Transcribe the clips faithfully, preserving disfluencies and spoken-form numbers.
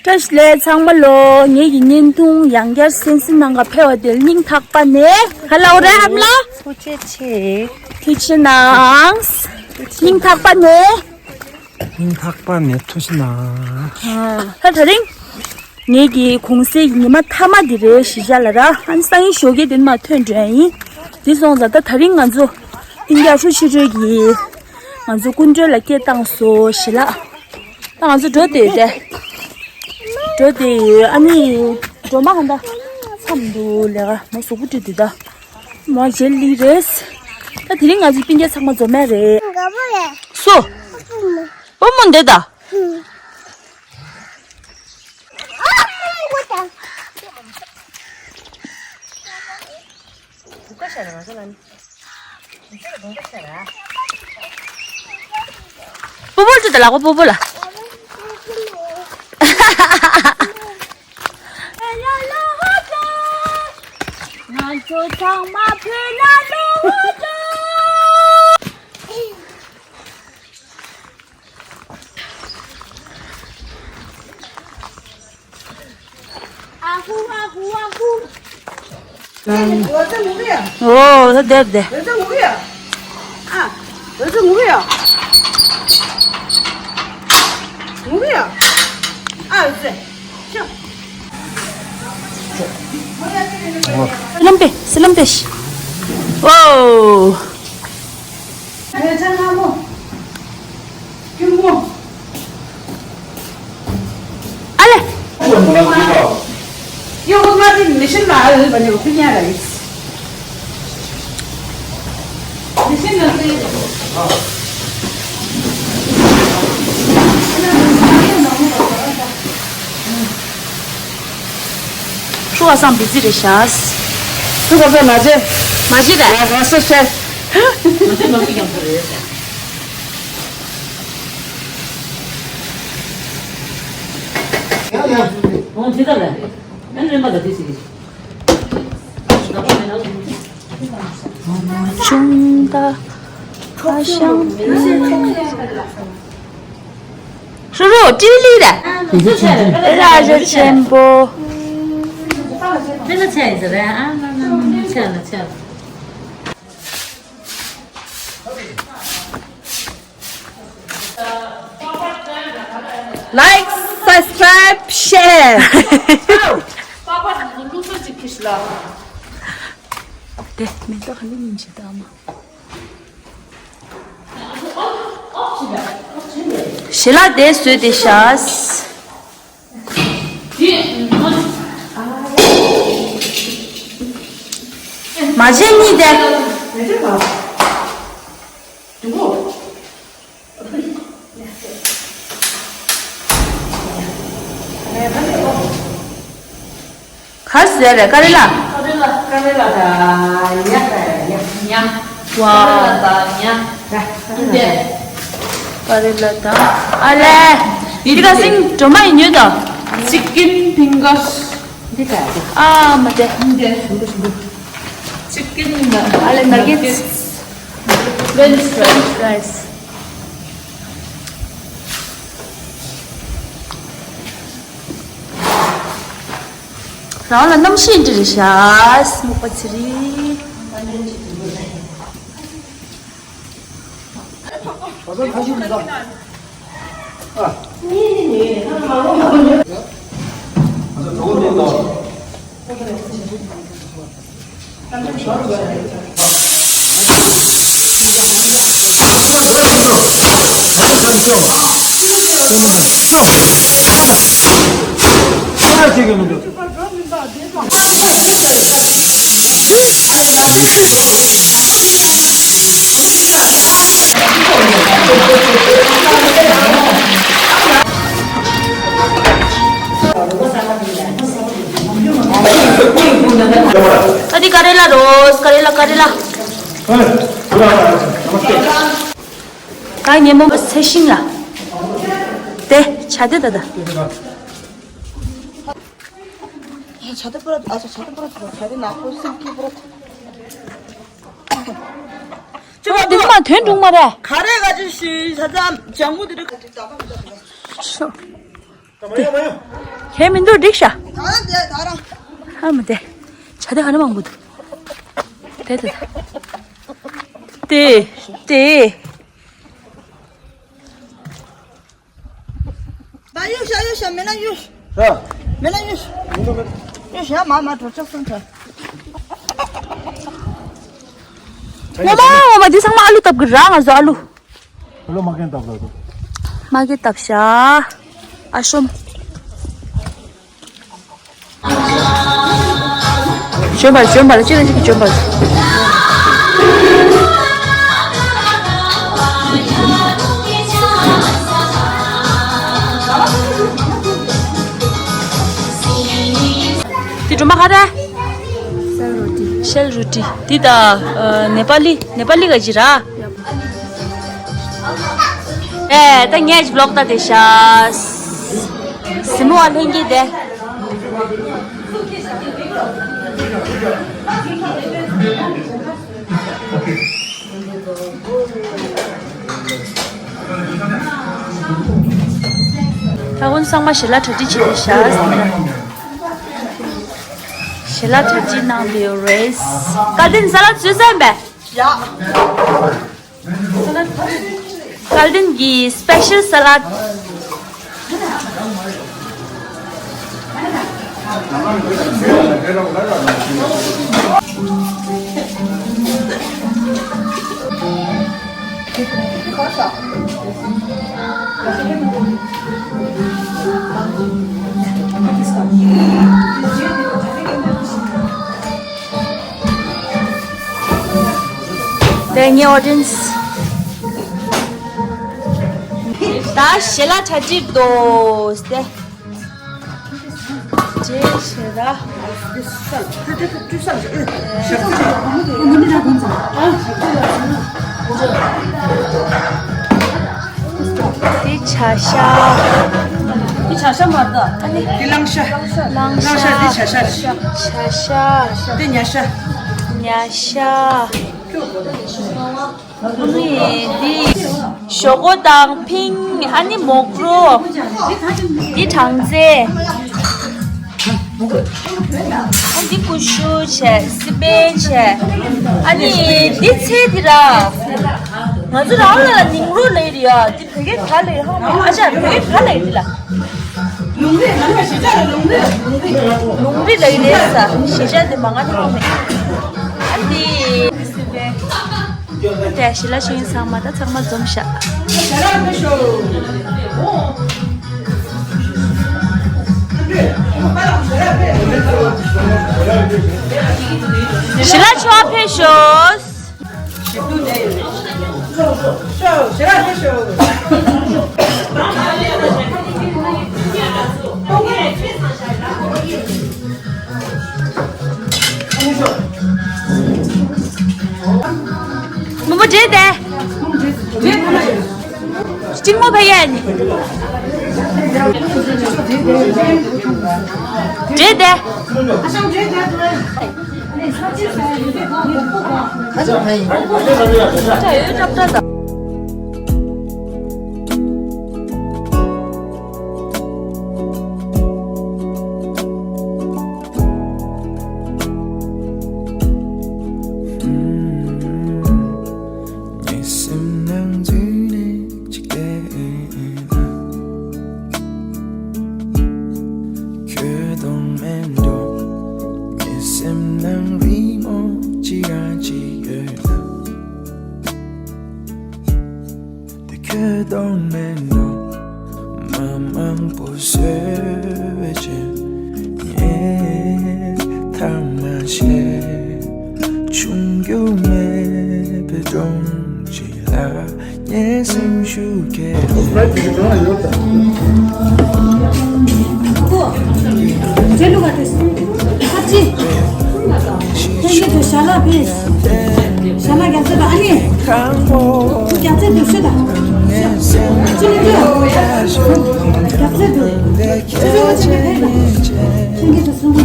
བཀྲ་ཤིས་བདེ་ལེགས་ཚང་མ་ལོ། ངེད་ཀྱི་བརྙན་ཐུང་ཡང་བསྐྱར་གསན་གཟིགས་གནང་ག་ཕེབས་པ་དེར་སྙིང་ཐག་པ་ནས་ཧ་ལ་འོ་ར་ཧམ་ལ། ཐུགས་རྗེ་ཆེ། ཐུགས་རྗེ་གནང་། སྙིང་ཐག་པ་ནས། སྙིང་ཐག་པ་ནས་ཐུགས་རྗེ་གནང་། ད་ད་རིང་ངེད་ཀྱི་གུང་སེང་ཉི་མ་མཐའ་མ་འདི་རེད། གཞིས་ཆགས་ལ་ར་ཨ་ནི་སང་ཉིན་ཞོགས་ཀས་དེ་ནས་མར་ཐོན་འགྲོ་ཡ་ཡིན། དེ་སོང་ཙང་ད་ད་རིང་ང་ཚོ་ཨིན་རྒྱ་ཧྲུའུ་ཆོས་སྒྲོན་གྱིས་ང་ཚོ་སྐུ་མགྲོན་ལ་སྐད་བཏང་སོང་ཞེ་ལགས། ད་ང་ཚོ་འགྲོ་བསྡད་ཡོད་དེ། འགྲོ་བསྡད་ཡོད། ཨ་ནི་སྒྲོལ་མ་གང་ལྟར་མཚམས་འདུག་ལས་ཀ་མ་གཟུགས་པོ་བཀྲུས་འདུག་ད་མ་བརྗེད་ལི་རེད། ད་དེ་རིང་ང་ཚོའི་སྤུན་ཀྱག་ཚང་མ་འཛོམས་ཡ་རེད། སུ། པུ་མོ་འདི་ད། སྤུ་བོར་ཅི་ད་ལག་པ་སྤུ་བོ་ལ། ང་ཚོ་ཚང་མ་བོད་ལ་ལོག་འགྲོ། ཨ་ཧུ་ཨ་ཧུ་ཨ་ཧུ། འོ་ད་བསྡད་བསྡད། འོ་ད་ངུ་གི་ཡ། ཨ། འོ་ད་ངུ་གི་ཡ། ངུ་གི་ཡ། ཨ་འོ་ད། ཤ། སི་ལམ་པེ་སི་ལམ་པེ་ཤི། འོ། ཨ་ལེ། ཧྲུ་བ་སང་བི་ཛི་རེད་ཤག་ཧྲུ་བ་སང་མ་བྱེད། མ་བྱེད་ད། ང་ང་སོ་བྱེད། ཡ་ཡ། འོང་དེ་ད་ལ། ཨ་ནི་རེམ་པ་ད་དེ་ཟེར་གི། ཆུང་ད། ཧྲུ་རུ་ཏི་ལི་ར། ར་ར་ཆེན་པོ། དེ་ལ་ཆ་ཡིན་ཟེར་ར། ཨ་ན་ན་ན་ཆ་ལ་ཆ་ལ། Like, subscribe, share. དེ་མེ་ཏོག་ཧ་ལས་མིན་ཅི་ད་མ། ཞལ་ལག་དེ་བཟོས་ཏེ་བཞག་མ་བྱན་གཉིས་དེ། ག་རེ་བཟོས་རེད། ཀ་རེ་ལ། ཀ་རེ་ལ་ཀ་རེ་ལ་དང་ཉ་དང་ཉ། ཉ། ཝ། ཀ་རེ་ལ་དང་ཉ། ཀ་རེ་ལ་དང་། ཨ་ལེ། འདི་ག་སིང་སྒྲོལ་མ་ཡིན་ཉོས་དང་། Chicken fingers. འདི་ག་རེ། ཨ་མ་དེ། འདི། Chicken nuggets. ཨ་ལེ་nuggets. French fries. French fries. རང་ལ་རྣམ་ཤེས་འདི་རེད་ཤག་སྨུག་པ་ཚེ་རིང་། ཨ་དེ་ཀ་རེ་ལ་རོས། ཀ་རེ་ལ་ཀ་རེ་ལ། ད་ཉེ་མོ་ཚེ་ཤིང་ལ། དེ་ཆ་དེ་ད་ད། ཆ་དེ་པུ་ར་ཨ་ཆ་ཆ་དེ་པུ་ར་ཆ་དེ་ནག་པོ་སིལ་ཀི་པུ་ར། ཅི་མ་འདི་མ་དོན་འགྲུག་མ་རེད། ག་རེ་ག་ཅི་ཤི་ཆ་ཚ་ལྗང་མོ་དེ་རེད། ད་མ་ཡོང་མ་ཡོང་། དེ་མི་འདུག་འགྲིག་ཤག་ད་རང་དེ་ད་རང་། ཧ་མ་དེ། བྱ་དེ་ག་ན་མང་པོ་འདུག་དེ་དེ་དེ། དེ་དེ། ད་གཡུག་ཤག་གཡུག་ཤག་མེད་ན་གཡུག་ཤག་ཨ། མེད་ན་གཡུག་ཤག་མི་འདུག་མི་འདུག་གཡུག་ཤག་མ་མ་གྲོ་ཆོག་སོང་ཚར། ངོ་མ་ངོ་མ་འདི་ཚང་མ་ཨ་ལུ་བཏབ་གི་ར། ང་ཚོ་ཨ་ལུ། ཨ་ལུ་མ་རྒན་བཏབ་ལ་འདུག་མ་རྒན་བཏབ་ཤག་ཨ་ཤོམ། བྱོན་པར་བྱོན་པར་ཅི་ལ་ཅི་གི་བྱོན་པར། དེ་སྒྲོལ་མ་ཁ་ར། ཤེལ་རུ་ཏི། ཤེལ་རུ་ཏི། དེ་ད་ནེ་པ་ལི་ནེ་པ་ལི་ག་ཅི་ར། ཨེ་ད་ངས་ཀྱི་བློག་ད་དེ་ཤ། སི་མོ་བ་ལྷན་གྱི་དེ། ད་ཀུན་ཚང་མ་ཞལ་ལག་གྲ་སྒྲིག་བྱེད་དེ་ཤ། ཞལ་ལག་གྲ་སྒྲིག་གནང་དེ་ཡོད་རེད། སྐལ་ལྡན་ས་ལ་ཚུད་ཟིན་པས། ཡ། སྐལ་ལྡན་གྱི་སི་པེ་ཤལ་ས་ལད། དེ་ངའི་ཨོ་ཌི་ཡེན་སི། ད་ཞལ་ལག་གྲ་སྒྲིག་འདུག་སྟེ། རྗེས་ཞེ་ད། འདི་བྱ་ཤ། འདི་བྱ་ཤ་མ་རེད། ཨ་ནི། འདི་གླང་ཤ། གླང་ཤ། གླང་ཤ། འདི་བྱ་ཤ་རེད། བྱ་ཤ། འདི་ཉ་ཤ། ཉ་ཤ། ཨ་ནི་འདི་ཞོག་ཁོག་དང་ཕིང་། ཨ་ནི་མོག་རོ། འདི་སྦྲང་རྩི། ཨ་འདི་ཀུ་ཤུ་བྱས། སི་པན་བྱས། ཨ་ནི་འདི་ཚལ་འདི་ར། ང་ཚོ་རང་ལ་ལ་ནིང་རོ་ལབ་ཡ་རེད་ཡ། འདི་བོད་སྐད་ག་ལབ་ཡ་ཧང་མ། ཨ་ཅག་བོད་སྐད་ག་ལབ་ཡ་འདི་ལ། ལུང་རིགས། ང་ཚོ་ལ་གཞིས་ཆགས་ལ་ལུང་རིགས། ལུང་རིགས་ལབ་ཡ་རེད་ས། གཞིས་ཆགས་འདི་མ་ང་ནི་ཧང་མེད། ཨ་འདི། དེ་ཞི་ལ་ཤིང་ཚང་མ་ད་ཚང་མ་འཛོམས་ཤག་ཞི་ལ་ཆོ་ཕེ་ཤོས། མོ་མོ་འདྲེ་དེ། གཅིག་མོ་ཕ་ཡ་ནི། འདྲེ་དེ། ཁ་ཆེ་ཕ་ཡིན། ད་ཡོད་ཀྲབ་ཀྲ་དང་། ངའི་སེམས་ནང་འཛུལ་ནས་ཅིག་བལྟས་ན། ཁྱོད་མཐོང་མེད་འགྲོ། ངའི་སེམས་ནང་རི་མོ་ཅི་རང་ཅིག་ཡོད་ན། དེ་ཁྱོད་མཐོང་མེད་འགྲོ། མ་མང་པོ་བཟོས་བྱས། ངས་ཐ་མ་ཤེས། ཆུང་རྒྱུ་མེད་པའི་སྒྲོམ་གཅིག་ལ། ངའི་སེམས་ཤུགས་ཁྱེར། འདྲེ་ལུག་ག་དེ་སུ། ཁ་ཅི། ཁྱེད་ཀྱི་དུ་ཞྭ་ལག་ཕེ། ཞྭ་ལག་རྒྱ་ཚད་དང་ཨ་ནི། རྒྱ་ཚད་དུ་ཤོད་དང་། ཅི་ནི་དུ། རྒྱ་ཚད་དུ། ཅི་ཟེར་བ་ཅི་ནི་ཕེ་དང་། ཁྱེད་ཀྱི་དུ་སུ།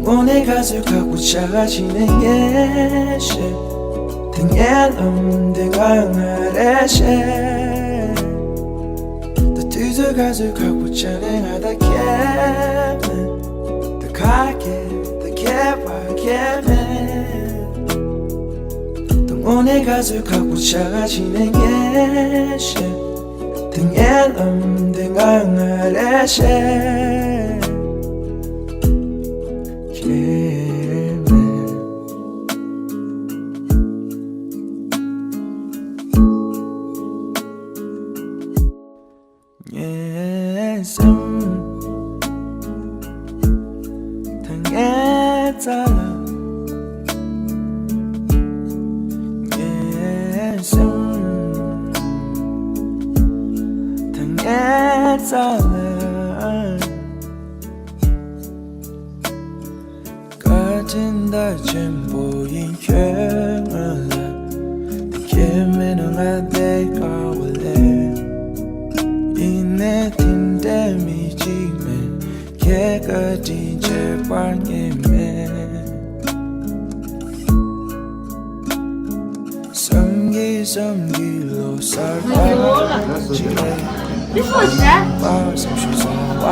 དངོས་གནས་ག་ཚོད་ཁག་པོ་ཆགས་ཀྱི་ནས་ངས་ཤེས། དེ་ངའི་ལམ་དེ་ང་ང་རེད་ཤེས། ད་དུས་ཚོད་ག་ཚོད་ཁག་པོ་ཆགས་ནས་ང་ད་ཁྱད་མེད། ད་ཁ་སྐད་ད་ཁྱད་པར་ཁྱད་མེད། ད་དངོས་གནས་ག་ཚོད་ཁག་པོ་ཆགས་ཀྱི་ནས་ངས་ཤེས། དེ་ངའི་ལམ་དེ་ང་ང་རེད་ཤེས། ཁྱད་མེད། ངའི་སེམས་ད་ངའི་རྩ་ལ། ངའི་སེམས་ད་ངའི་རྩ་ལ། བཀའ་དྲིན་ད་ཆེན་པོ་ཡིན་ཁྱོད་ང་ལ། དེ་ཁྱེད་མེད་ན་ང་བསྡད་དཀའ་བ་ལས། ཡིན་ནའི་དེ་འདྲའི་མི་གཅིག་མེད། ཁྱེད་བཀའ་དྲིན་ཆེ་བར་ངེས་མེད། བསམ་གྱིས་བསམ་གྱིས་ལོ་གསར་པ་ཅིག་ལས། པ་བསམ་ཤུགས་བཟང་བ་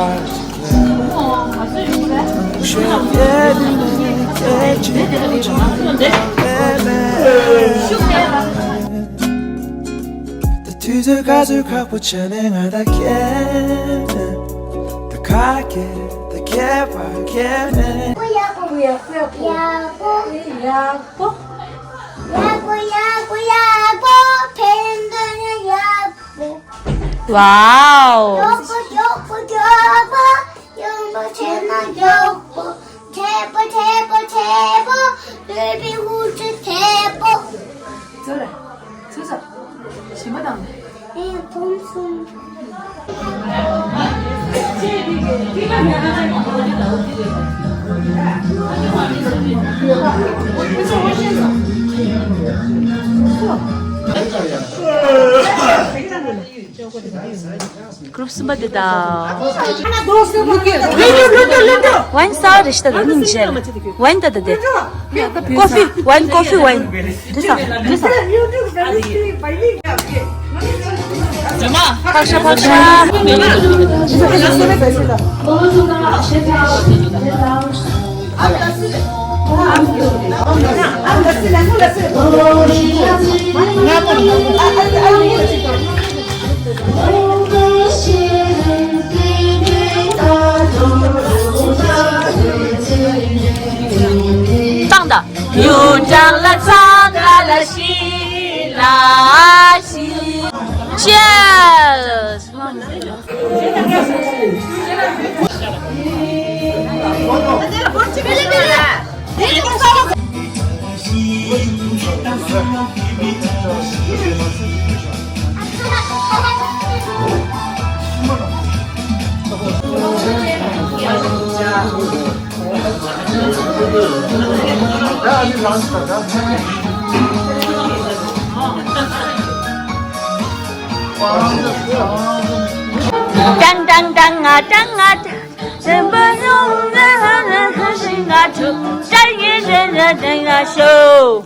ཅིག་ལས། ད་དུས་ཚོད་ག་ཚོད་ཁག་པོ་བྱས་ནས་ང་ད་ཁྱེད་མེད། ད་ཁ་སྐད་ད་ཁྱད་པར་ཁྱད་མེད། ཡག་པོ་ཡག་པོ་ཡག་པོ། ཡག་པོ། ཡག་པོ་ཡག་པོ་ཡག་པོ། ཕན་ཚུན་ཡག་པོ། ཝའོ། མགྱོགས་པོ་མགྱོགས་པོ་མགྱོགས་པོ། ཡག་པོ་བྱས་ན་མགྱོགས་པོ། བྱས་པོ་བྱས་པོ་བྱས་པོ། ལུས་པའི་ཧུར་ཐག་བྱས་པོ། ཚུར་རེད། ཚུར་ས། ཞིམ་པ་དང་། ཨེ་ཕུང་སུམ། གུ་རུབ་གསུམ་པ་འདི་དང་། ཝའིན་སའོ་རེ་ཤི་ད་ནིང་ཇེ་ཝའིན་ད་ད་དེ། ཀོ་ཧྥི་ཝའིན་ཀོ་ཧྥི་ཝའིན། འདི་ས་འདི་ས། ཕག་ཤ་ཕག་ཤ། ཏང་ད། ཡུ་ཀྲང་ལ་ཚང་ད་ལ་ཤི་ལ་ཤི། Cheers! ཏང་ཏང་ཏང་ང་ཏང་ང་ཏང་། ཏང་ཡེ་ཏང་ཡ་ཏང་ཡ་ཤོ།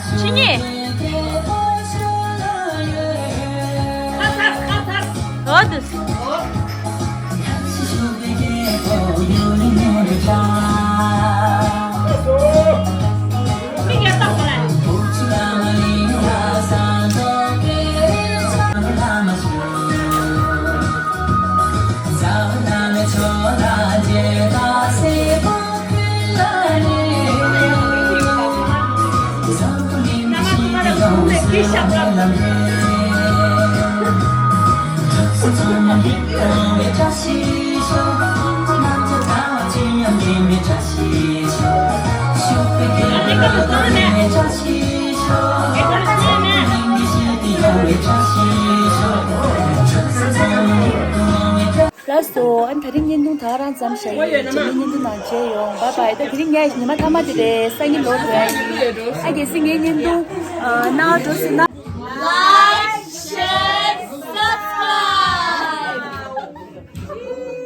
ཕྱི་ཉིན། འོ་དུ། ལགས་སོ། ཨ་ནི་དེ་རིང་བརྙན་ཐུང་ད་ག་རང་ཙམ་བཞག་ཡིན། རྗེས་མའི་བརྙན་ཐུང་ནང་མཇལ་ཡོང་། བཱའི་བཱའི། ད་དེ་རིང་ངའི་ཉི་མ་མཐའ་མ་དེ་རེད། སང་ཉིན་ལོག་འགྲོ་ཡ་ཡིན། ཨ་གལ་སྲིད་ངའི་བརྙན་ཐུང་ཨ་སྣང་བ་འགྲོ་སྲིད་ན།